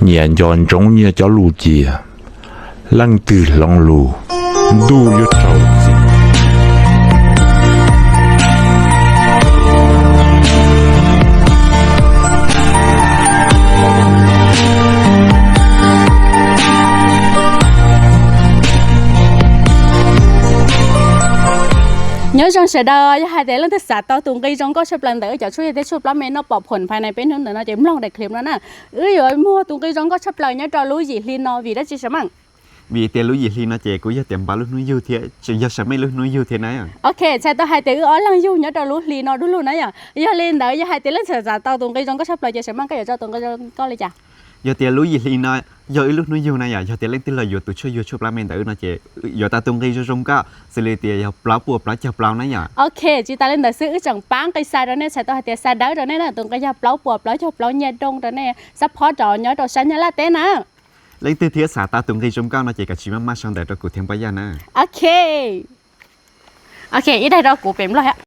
Nyias nco ntsoov nyias cov lus cia, leej twg hloov lus, ntuj yuav rau txim. Nyob zoo sawv daws, yog hais tias leej twg xav tau tus nqi zoo nkauj tshaj plaws ntawm wb cov tshuaj yog thiab tshuaj plab me noj pom phom phais na peb hnub ntawm no ces mloog daim clip no na. Wb yuav muag tus nqi zoo nkauj tshaj plaws nyob rau lub yim hli no vim dab tsi Sam Meej? Vim tias lub yim hli no ces kuv yog tias npaj lub hnub yug thiab, yog Sam Meej lub hnub yug thiab na. Ok, txhais tau hais tias wb ob leeg yug nyob rau lub hli no du lug na yom. Yog li ntawd yog hais tias leej twg xav tau tus nqi zoo nkauj tshaj plaws ces Sam Meej koj yuav tso tus nqi zoo nkauj li cas? Yog tias lub yim hli no yog wb lub hnub yug na yom, yog tias leej twg los yuav tus tshuaj yuag tshuaj plab me ntawm wb no ces yuav tau tus nqi zoo zoo nkauj xws li tias yog plaub puas plaub caug plaub na yom. Ok, tsis tas li ntawd xwb wb tseem pab nqi xa rau nej, txhais tau hais tias xa dawb rau nej na, tus nqi yog plaub puas plaub caug plaub nyiaj dooj rau nej xab phob rov nyob rau sab Nyab Laj teb na. Leej twg thiab xav tau tus nqi zoo nkauj no ces kav tsij maj maj sau ntawv rau kuv thiab Npoj Yaj na. Ok. Ok, ib daim rau kuv pem Nplog thiab.